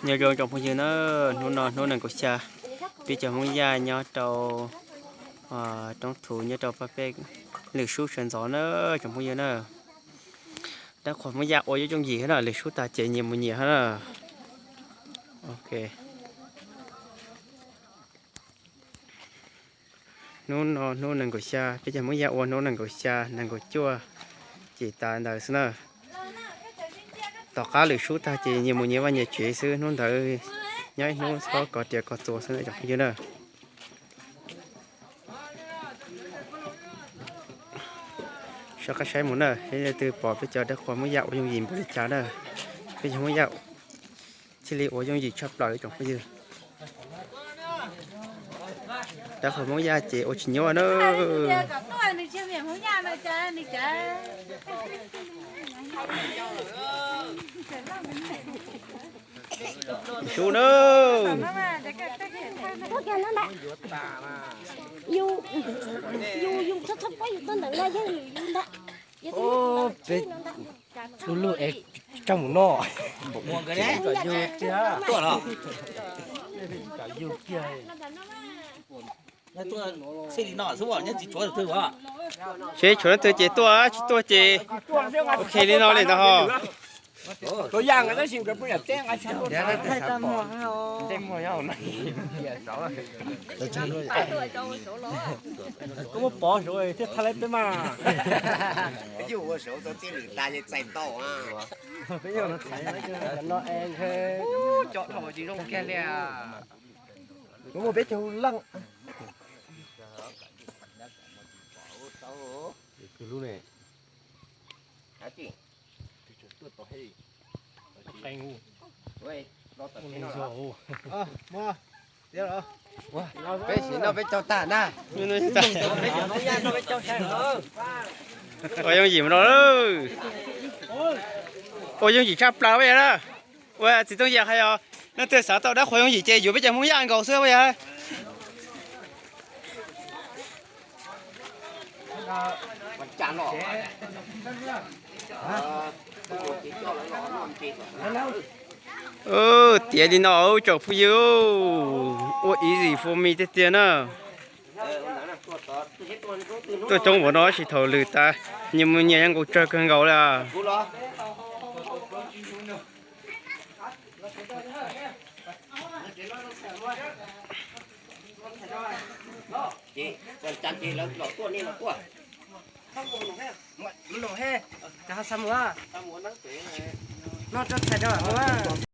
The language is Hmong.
Nyob zoo tsoom phooj ywg na, hnub no hnub nees nkaum xya, peb cov Hmoob Yaj nyob rau roob thuv nyob rau pab peb lwm sub sawv ntxov na, tsoom phooj ywg na. Dab qhuas Hmoob Yaj ua yooj yooj yim na, lwm sub tag ces nyias mus nyias na. Ok. Hnub no hnub nees nkaum xya, peb cov Hmoob Yaj ua hnub nees nkaum xya nees nkaum cuaj ces tas ntawd xwb na. Tom qab lwm sub tag ces nyias mus nyias vaj nyias tsev xwb, hnub ntawd nyob ib hnub txhob kov riam kov txuas xwb na tsoom phooj ywg na. Soj qab saib mus na, leej twg pom peb cov dab qhuas Hmoob Yaj ua yooj yim npaum li cas na. Peb cov Hmoob Yaj thiaj li ua yooj yim tshaj plaws li tsoom phooj ywg. Dab qhuas Hmoob Yaj ces ua tsis nyuaj na. Sub na. Peb lub lub es tsaug mus no. Tsis tshuav leej twg ces tuaj, tsis tuaj ces ok li no li ntawd ho. Koj muab pov saud thiab thaij laib peb mas. Peb yog no es ntshe cov dhau tsis zoo kiag li. Kuv muaj peb caug leej. Peb sim noj peb caug tag na. Ua yooj yim no, ua yooj yim tshaj plaws ua yog na. Ua txiv Tooj Yaj hais os, leej twg xav tau dab qhuas yooj yim ces yuav peb cov Hmoob Yaj nkaus xwb ua yog. Tiav li no tsoom phooj ywg, ua easy for me tiag tiag na. Tuaj coob npaum no tab sis thaum lwm tas nyias mus nyias yeej nkaus tsawg kawg nkaus li.